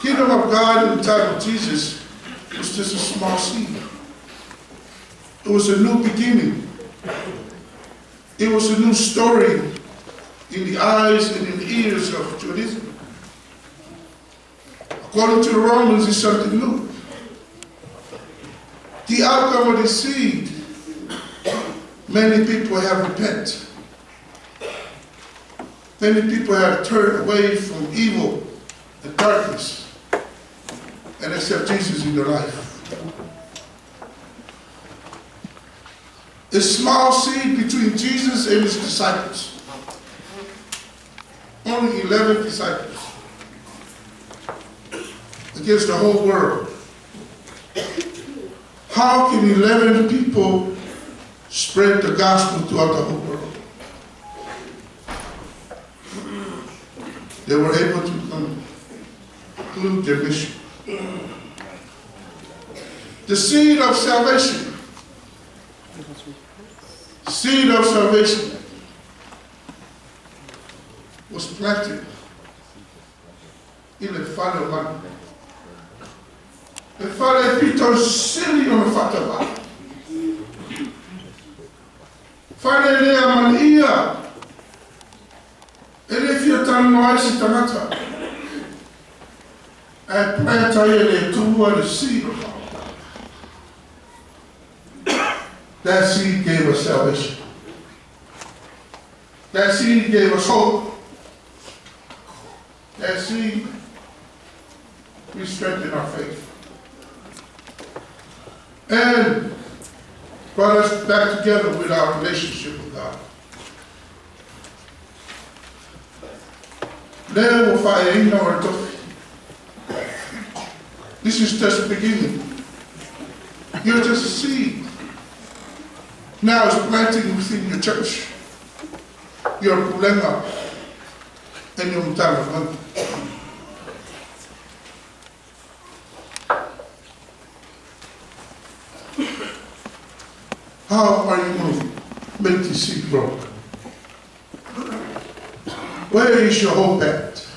Kingdom of God in the time of Jesus was just a small seed. It was a new beginning. It was a new story in the eyes and in the ears of Judaism. According to the Romans, it's something new. The outcome of the seed, many people have repented. Many people have turned away from evil and darkness and accept Jesus in their life. A small seed between Jesus and his disciples. Only 11 disciples against the whole world. How can 11 people spread the gospel throughout the whole world? They were able to conclude their mission. The seed of salvation. Seed of salvation was planted in the fale o manu. Le fale pito sili o le fatava. Fale lea mania. E le fia talanoa ai se tagata. Ae plant ai e le Atua le seed o le faamatalaga. That seed gave us salvation. That seed gave us hope. That seed re-strengthened our faith. And brought us back together with our relationship with God. Lea ua faaeaina o le tofi. This is just the beginning. You're just a seed. Now it's planting within your church, your pulega, and your Matagaluega. How are you going to make this seed grow? Where is your hope at?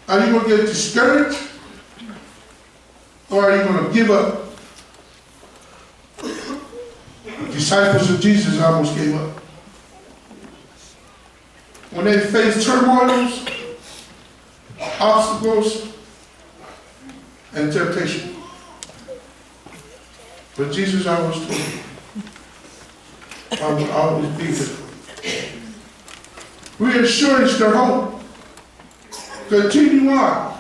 Are you going to get discouraged? Or are you going to give up? The disciples of Jesus almost gave up. When they faced turmoils, obstacles, and temptation. But Jesus always told them, I will always be with you. Reassurance their hope. Continue on.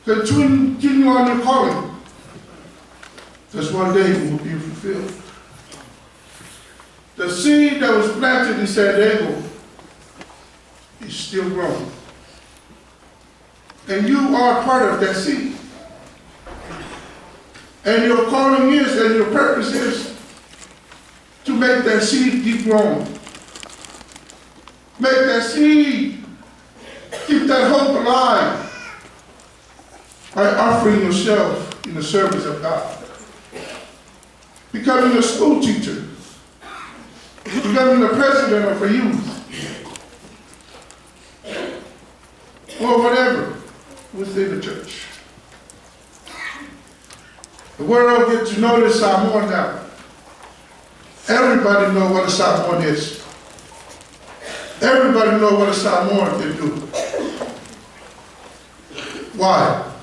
Continue on your calling. Because one day it will be fulfilled. The seed that was planted in San Diego is still growing. And you are part of that seed. And your calling is, and your purpose is, to make that seed keep growing. Make that seed, keep that hope alive by offering yourself in the service of God. Becoming a school teacher. Becoming the president of a youth. Or whatever within the church. The world gets to know this Samoan now. Everybody know what a Samoan is. Everybody know what a Samoan can do. Why?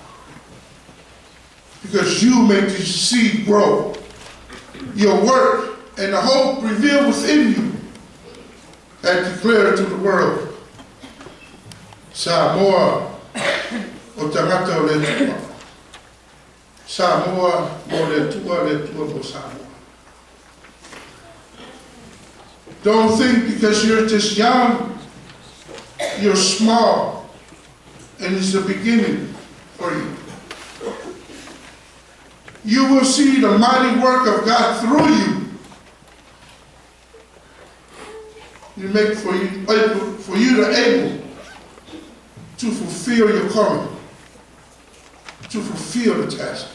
Because you make the seed grow. Your work and the hope revealed within you and declare to the world. Samoa o tagata o le Atua. Samoa mo le Atua, le Atua mo Samoa. Don't think because you're just young, you're small, and it's the beginning for you. You will see the mighty work of God through you. You make for you to able to fulfill your calling, to fulfill the task.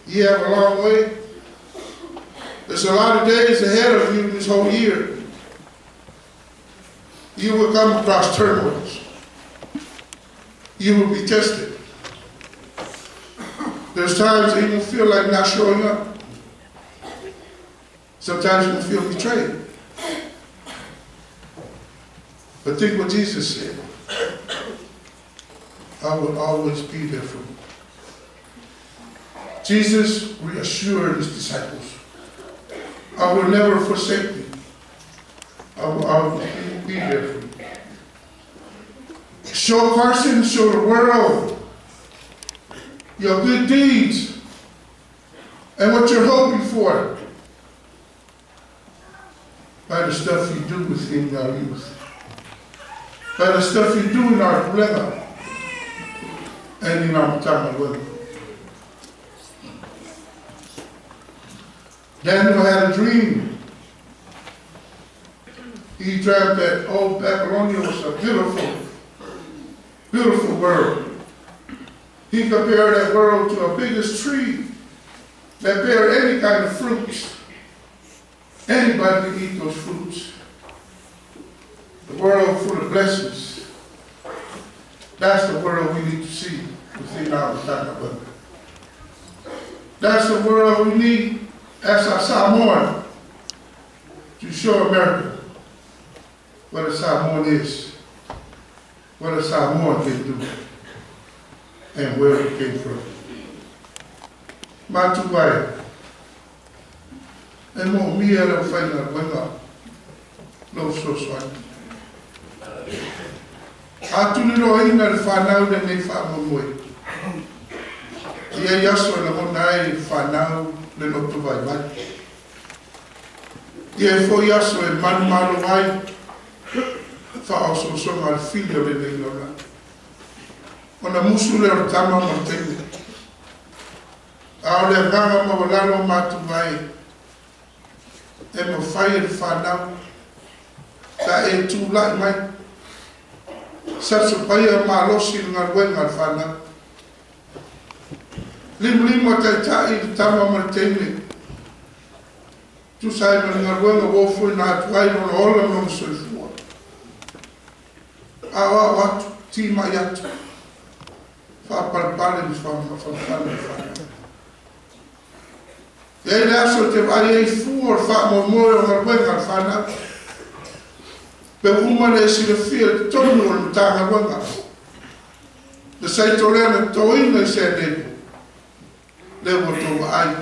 You have a long way. There's a lot of days ahead of you this whole year. You will come across turmoils. You will be tested. There's times that you will feel like not showing up. Sometimes you will feel betrayed. But think what Jesus said. I will always be there for you. Jesus reassured his disciples, I will never forsake you. I will always be there for you. Show Carson, show the world your good deeds and what you're hoping for by the stuff you do within our youth, by the stuff you do in our pulega and in our Matagaluega. Daniel had a dream. He dreamt that old Babylonia was a beautiful, beautiful world. He compared that world to a biggest tree that bear any kind of fruits. Anybody can eat those fruits. The world full of blessings. That's the world we need to see within our Matagaluega. That's the world we need as a Samoan to show America what a Samoan is, what a Samoan can do, and where it came from. Matuai, e moomia le aufaigaluega lou fesoasoani. A tuliloaina le fanau lenei faamoemoe. E i ai aso e lagona ai le fanau le loto vaivai. E i ai foi aso e manumalo ai faaosoosoga a le fili o lenei lalolagi. Ona musu lea o le tama ma le teine. A o le agaga maualalo matua e, e mafai e le fanau pe a e tulai mai, sapasapaia malosi le galuega a le fanau. Limalima taitai le tama ma le teine, tusa ai ma le galuega ua ofoina atu ai lona ola ma lona soifua. Aoao atu, timai atu, faapalepale ma faamafanafana le fanau. E i ai le aso e te vaai ai fua o le faamoemoe o galuega a le fanau. Pe ua uma ona e silafia i totonu o le Matagaluega le saito lea na totoina i San Diego, lea ua outou vaai.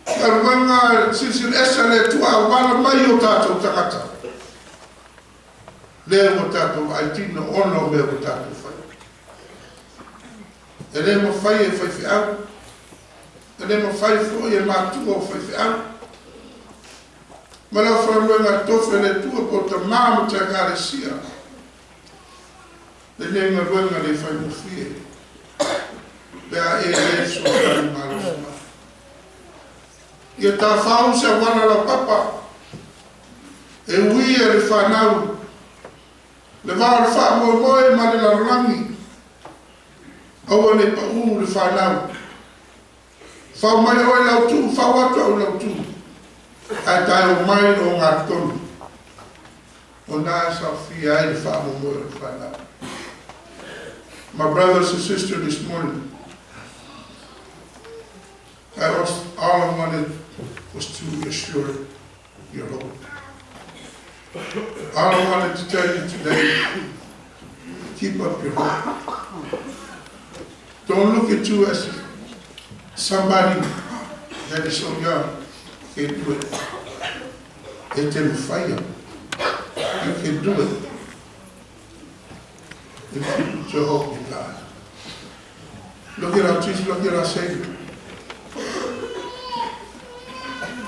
Galuega silasila ese a le Atua a auala mai i o tatou tagata, lea ua tatou vaai tino ona o mea ua tatou fai. E le mafai e faifeau, e le mafai foi e matua o faifeau. Ma le aufaigaluega a tofi a le Atua po o tamā ma te Ekalesia, lenei galuega le faigofie pe a e le fesoasoani malosi mai. Ia tafau se auala laupapa e ui e le fanau le va o le faamoemoe ma le lalolagi, aua ne i paū le fanau. Fau mai oe lau tuu, fau atu au lau tuu, ae tae omai le ogatotonu, ona e saofia ai le faamoemoe o le fanau. My brothers and sisters, this morning, all I wanted was to assure your hope. All I wanted to tell you today, keep up your hope. Don't look at you as somebody that is so young, can't do it. E te mafai. You can do it if you put your hope in God. Look at our Jesus, look at our Savior.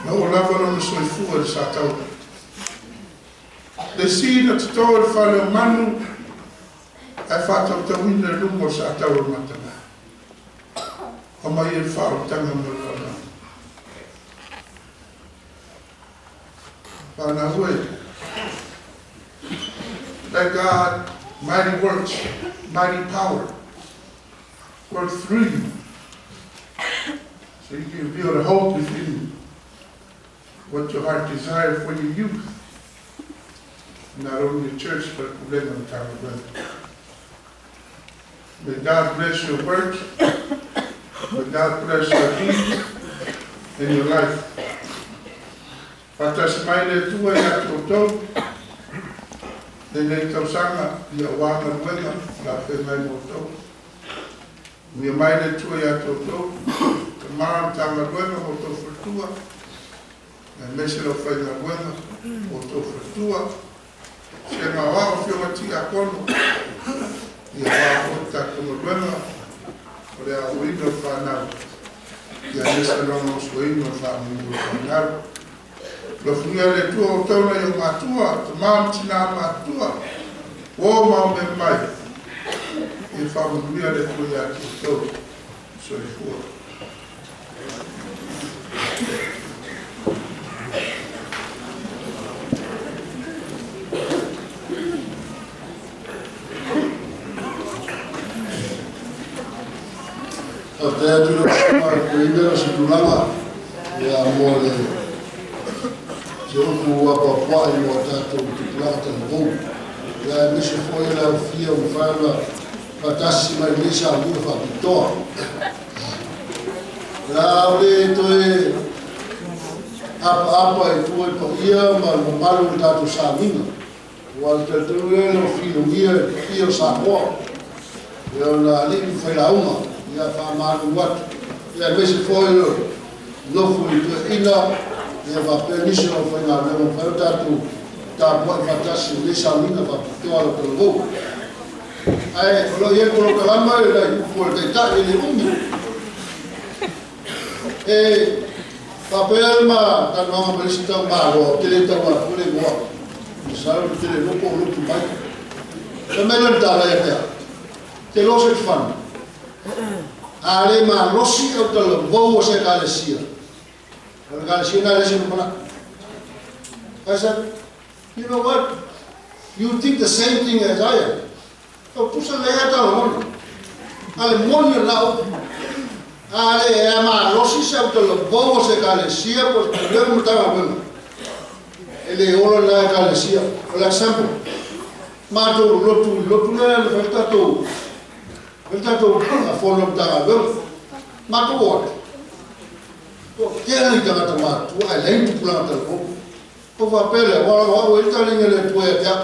Na oo lava lona soifua i le sataua. Le sī na toto e le fale o manu ae faatautauina i luga o le sataua o le mataga. Aumai ai le faaolataga mo le lalolagi. Whanau e. Let God mighty works, mighty power work through you so you can build a hope within what your heart desires for your youth. Not only the church, but Pulega Matagaluega. May God bless your work. May God bless your deeds and your life. Faatasi mai le Atua ia te outou lenei tausaga aua galuega o le a feagai ma outou. Manuia mai le Atua ia te outou, tama o le Matagaluega ma outou faletua, aemaise le aufaigaluega ma outou faletua, Vasega Aoao, afioga i Tiakono, aua foi le tatou galuega o le aoaoina o fanau, aemaise le lagolagosua o le faamoemoe o fanau. Alofagia le Atua outou nai ou matua, tama ma tina matutua, uo ma au mea mai, ia faamanuia le Atua ia te outou. Soifua. Faafetai atu i lau Afioga i le Toeaina o se tulaga ia mo le se upu apoapoai mo a tatou tupulaga talavou. Ia aemaise foi le aofia ua mafai ona faatasi mai lenei sauniga faapitoa. O le a ou le toe apaapa i tua i paia ma le mamalu o le tatou sauniga. Aua o le talitonu lea e le o filigia le paia o Samoa e ona alii ma failauga, ia faamalulu atu, ia aemaise foi o nofo i toeaiina, ia faapea nisi o aufaigaluega ua mafai ona tatou tapuai faatasi i lenei sauniga faapitoa a le talavou. Ae o lo o i ai le polokalama i nai upu a le Taitai e le umi. E faapea le ma talanoaga ma le isi tau Malo, ou te le tau atua le igoa, masalo ou te le iloa po o lotu mai. Fai mai lana tala ia te au, te iloa se fana, a le malosi au talavou o se Ekalesia, o le Ekalesia lena e leai se lumanai. I said, you know what? You think the same thing as I am. Ua tusa lelei lava tala moni. A le moni o lena upu, a le ea malosi se autalavou o se Ekalesia po o se pulega ma Matagaluega, e le ola lena Ekalesia. O le example, matou lotu i le lotu lea na fai le tatou, fai le tatou fono a Matagaluega. Matou o atu, toatele tagata matutua ae leai ni tupulaga talavou. Ou faapea lea, aua o au e i ai le taliga i le Atua ia te au.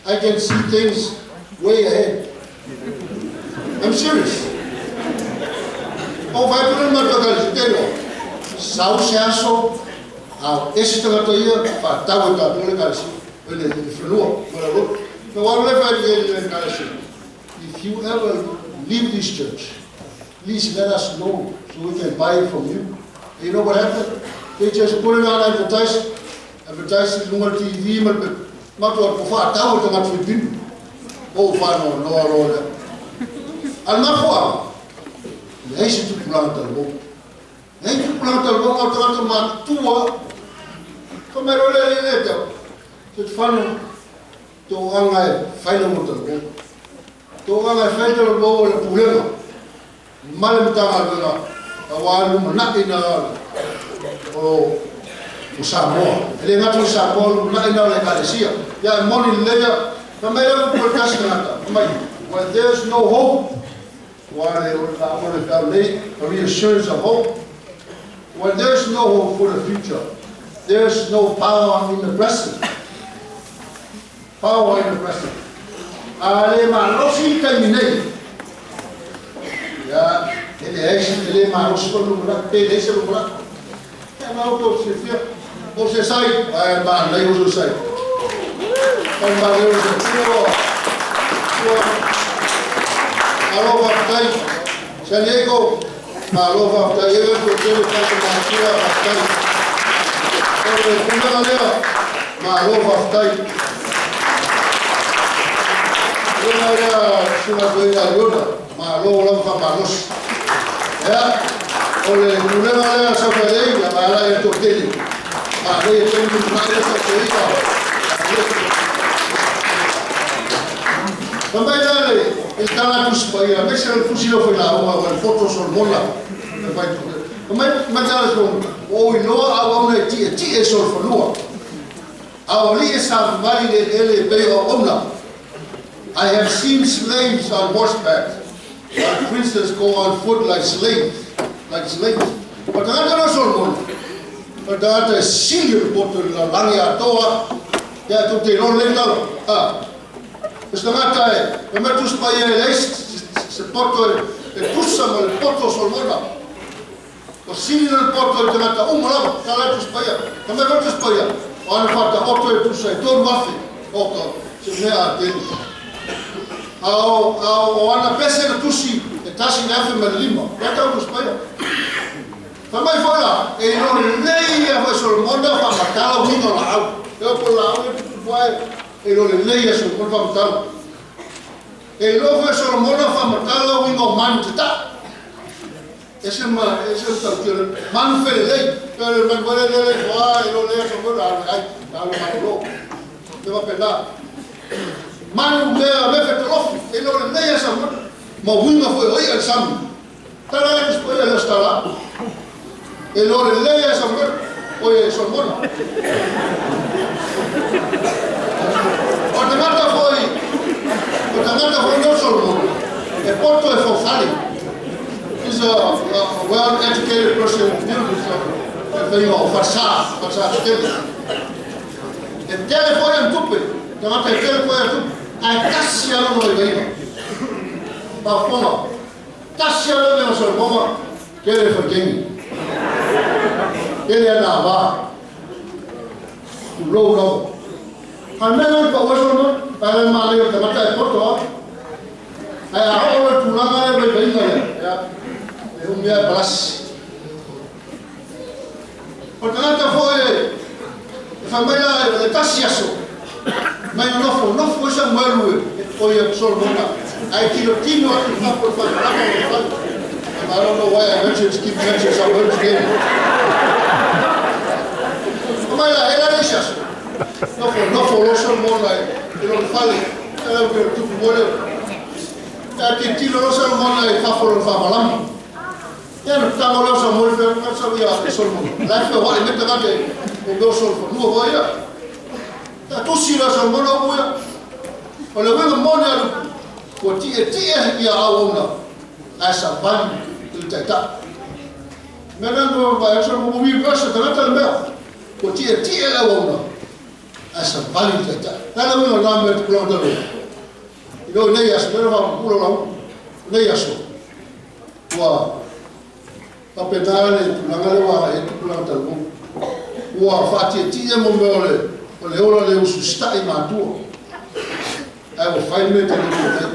I can see things way ahead. I'm serious. Ou vaai atu lea i le matou Ekalesia, te iloa, sau se aso, a o ese tagata ia, faatau e tatou le Ekalesia, le fanua ma le lotu. Na ou alu lea fai atu i ai i le Ekalesia, if you ever leave this church, please let us know so we can buy it from you. And you know what happened? They just put it on advertise, advertise i luga o le TV ma le pepa. Matou atu, ua faatau e tagata Filipino. Ou faanoanoa loa lea. A o le mafuaaga, leai se tupulaga talavou. Leai tupulaga talavou na o tagata matutua. Fai mai loa le alii lea ia te au, Setefano, Tooaga e fai lau talavou. Tooaga e fai talavou o le Pulega ma le Matagaluega aua le lumanai na o Samoa. E le gata i Samoa, o le lumanai na o le Ekalesia. Ia e moni lelei ia. Fai mai le upu a le tasi tagata, fai mai, When there's no hope, ua le o le feau nei, a reassurance of hope. When there's no hope for the future, there's no power in the present. Power in the present. A le malosi i taimi nei, ia, e leai se, e le malosi foi le lumanai, pe leai se lumanai. Ia, na outou silafia, o se sai, ae manaia o se sai. Ai manaia o se ua, ua, malo faafetai. San Diego, malo faafetai. E le toatele tatou matua, faafetai. O le tulaga lea, malo faafetai. Tulaga lea, Susuga Toeaina Aliona, malo lava faamalosi. Ia, o le pulega lea Sautalei, ia maala ia toatele. Manaia tele lumanai lea Sautalei. Fai mai la le i le tala Tusi Paia, aemaise o le tusi lea o Failauga ua le poto o Solomona e fai Fai mai mai tala Solomona, ua ou iloa auauna e tietie i solofanua, a o alii e savavali i le eleele e pei o auauna. I have seen slaves on horseback. While princes go on foot like slaves, like slaves. O tagata no Solomon, o tagata e sili o le poto i le lalolagi atoa, ia tou te iloa lelei tala. A, o se tagata e, fai mai le Tusi Paia e leai se poto e tusa ma le poto o Solomona. Ua sili le poto i tagata uma lava, tala e Tusi Paia. Fai mai foi le Tusi Paia, o ana faataoto e tusa e 3,000, oka, se mea a tele. A o, a o, o ana pese na tusi e 1,005, lea tau Tusi Paia. Fai mai foi la, e iloa lelei ia foi Solomona faamatala uiga o laau. E oo po o laau ia tutupu ae, e iloa lelei ia Solomona faamatala. E iloa foi e Solomona faamatala uiga o manu tataa. Ese ma ese le tautia le manu felelei. Pe le manu foi lele le fa e lo le aso foi la ai la lo malolo. Te va pela. Manu mea me fetolofi e lo lelei asa mo ma uiga foi o ia le sami. Tala e tus foi le stala. E lo lelei asa mo o e Solomona. O tagata foi o tagata foi no Solomona. E poto e faufale. He's a well-educated person, beautiful e whainga o Whasa, Whasa Tetele. E tele foi an tupe, tagata e tele foi an tupe, ae tasi a lona vaivaiga. Faafofoga, tasi a lona o Solomona, tele faitaimi. Tele ana ava. Tulou lava. A le mea lea i pau ai Solomona, ae le manaia o le tagata e poto a. Ae a oo loa i le tulaga lea vaivaiga lea, ia, e umi lava e palasi. O le tagata foi e fai mai la e tasi aso, mai na nofo nofo ai Samuelu e oi a Solomona, ae tilotilo atu i fafo i le falemalama o lona fale. And I don't know why I mentioned, keep mentioning Samuelu's name. Fai mai la, e la le isi aso, nofo nofo loa Solomona i lona fale, e lau ke tupu moe leo. Ae tilotilo loa Solomona i fafo i lona faamalama. Ia na tago lea o Samuel fea ka sau ia Solomona. La e feoai mai tagata e o mea o solofanua foi ia. Ia tusi la Solomona upu ia. O le uiga moni a lupu, ua tietie ia auauna ae savali i le taitai. Mea lea na vaai atu Solomona, ua reverse e tagata le mea. Ua tietie le auauna ae savali i le taitai. Le a le uiga o lena mea i le tupulaga talu ai? I loo i nei aso, lea na faapupula lau, nei aso. Ua faapena le tulaga lea ua agai ai le tupulaga talavou. Ua faatietie mo mea o le, o le ola le ususita'i matua. Ae ua fai le mea e te loto ai.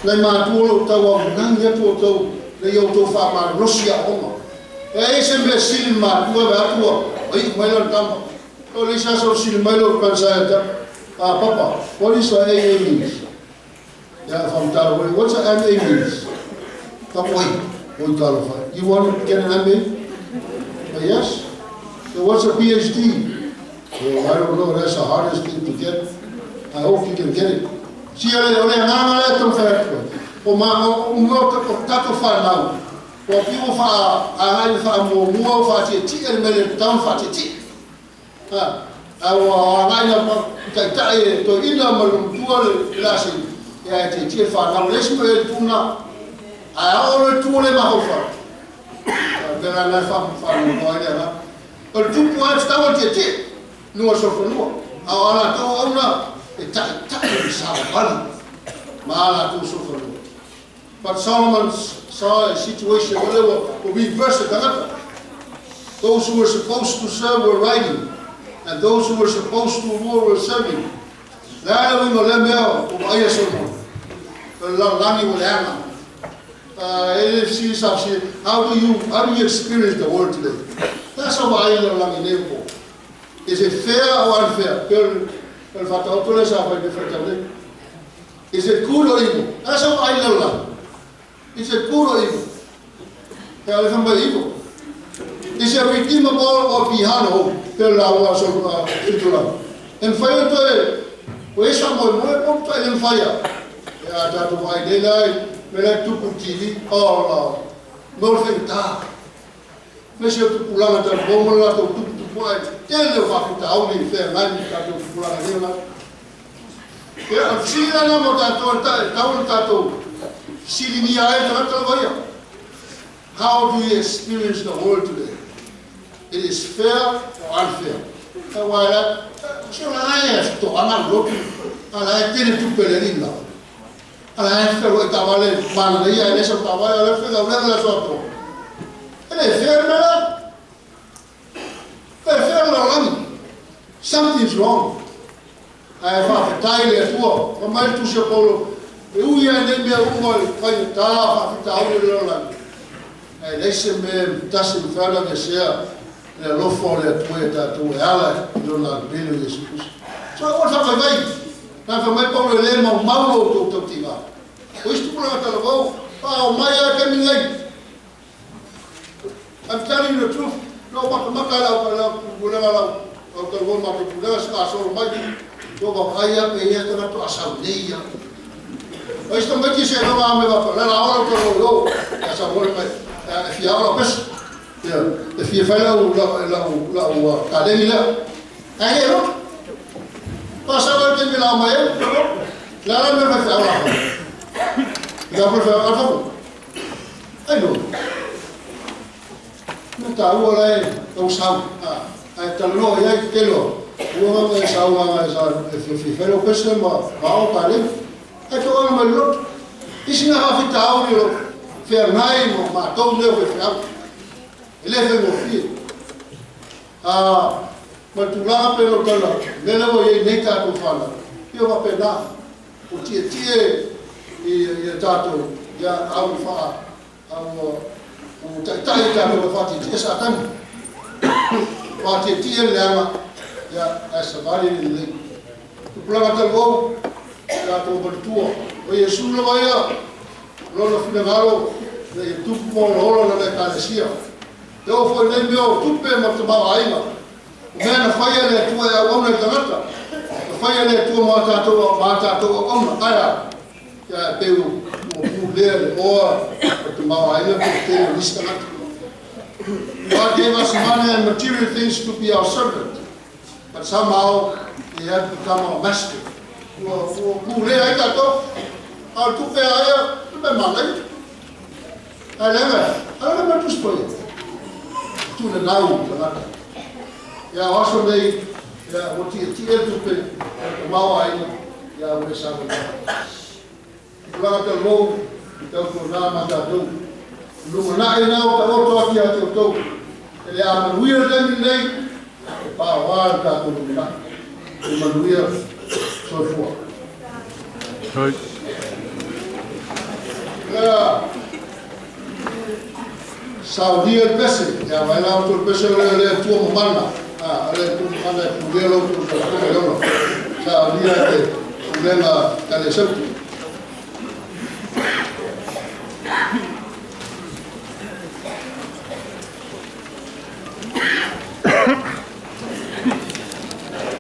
Nai matua o lou tauaunagi atu outou ina ia outou faamalolosi i aoaoga. E ai se mea sili le matua e vaai atu ua iu mai lana tama. O le isi aso sili mai lou grandson ia te au, Ah, Papa, what is a AA means? Ia whamtara koe, what's a MA means? Ka oi, oi talofa. You want to get an MA? Yes. So what's a PhD? Well, I don't know, that's the hardest thing to get. I hope you can get it. Si o le agaga lea e taumafai atu ai, o ma, o, o, o tatou whanau, ua piu o wha, agai le whaamuamua o whaatietie le mea le tatau ona whaatietie. A, a ua agai na taitai e toeaina ma le matua le laseni, ia e tietie le whanau. Le isi mea e tuna, ae a oo le tu le mafaufau. A mea la e whaanoa ai le agaga. O le tupu lava e tatau ona tietie, luga o le solofanua. A o a latou auauna e taitai le savavali ma a latou solofanua. But Solomon saw a situation where ua reverse le tagata. Those who were supposed to serve were riding, and those who were supposed to rule were serving. Le a le uiga o lea mea ua vaaia Solomon? O le lalolagi ua leaga. E le fesili sa fesili, how do you experience the world today? Le a sa vaai le lalolagi nei po? Is it fair or unfair? Pe o le faataoto lea sa fai pe faitau nei. Is it good or evil? Le a sa vaai le lalolagi? Is it good or evil? He ale fai mai evil. Is it redeemable or beyond hope? Pe o le lauga a Fitulagi. E mafai ona toe o e faamoemoe po o matuai le mafai lava. Ia a tatou vaai nei la i mea la e tupu i le TV, oh la, mo le faigata. Aemaise o tupulaga talavou ma le latou tuputupuae i le tele o faafitauli i feagai ma tatou tupulaga nei ona. Ia, o le fesili la lena mo tatou e tatau ona tatou Fesiligia ai le tagata lava ia. How do you experience the world today? It is fair or unfair? Aua e la, se o la e fetoaga le lotu, a la e tele tupe le alii la. A la e feloai taavale manaia e le sau taavale, o la e faigaluega le aso atoa. E le fair le mea la. E fair le lalolagi. Something is wrong. Ae faafetai i le Atua, fai mai le Tusi a Paulo, E ui lava i nei mea uma i le faigata o faafitauli o le lalolagi, ae leai se mea e tasi e mafai ona aveesea le alofa o le Atua ia tatou e ala i Lona Alupele o Iesu Keriso. So aua le faavaivai, leaga fai mai Paulo e le maumau lo outou tautiga. O isi tupulaga talavou, faaoo mai lava i taimi nei. I'm telling you the truth, na ou matamata i lau pulega lau lau talavou matou pulega se kasolo mai, ua vaavaai a pe ia tagata a sau nei ia. O isi tamaiti se lava a me vapa, la la ola talavou yo, ia sau hole mai, e fia ao lau pesa. Ia, e fia fai lau lau lau lau kaleni lea. Ai e lotu. Pa sau ai te mila mai e, la la me fai fai la. La fai fai fai. Ai no. Na taua la e tau sau, ae talanoa i ai te tele o ua nganga e sau nganga e sa e fia fai lau pese ma ma o ka lei. Ai to mai le lotu. Isi na faafitauli o lo feagai ma matou nei o faifeau. E le faigofie. A ma le tulaga pei ona ou talanoa atu, o le mea lea ua i ai nei tatou fanau, ia faapena, ua tietie i a tatou, ia au faa, au ua taitai i tatou e faatietie Satani. Faatietie le leaga, ia, ae savali le lelei. Tupulaga talavou, tatou malitua, o Iesu lava ia, Lona finagalo ina ia tupu ma olaola Lana Ekalesia. E oo foi i nei mea o tupe ma tamaoaiga, o mea na faia e le Atua e auauna i tagata, na faia e le Atua mo a tatou, ma a tatou auauna. Ae a? Ia, e pei ua pulea le oa o tamaoaiga pe le tele o nisi tagata. God gave us money and material things to be our servant, but somehow they have become our master. Ua, ua pulea ai tatou. A o le tupe a ia, o le mea manaia. Ae leaga, a o le mea tusi paia. Tu le nau tagata. Ia o aso nei, ia ua tietie le tupe, o le tamaoaiga, ia ua le saogalemu. Tupulaga talavou, i tautuana ma tatou. Lumanai na o taoto atu ia te outou. E le a manuia le taimi lenei, e paoa le tatou lumanai. E manuia soifua. Lea saunia le pese, ia vai la outou le pese o le le Atua mamana, a le Atua mamana e pulea lo outou soifua i ona. Saunia te pulega tale sauti.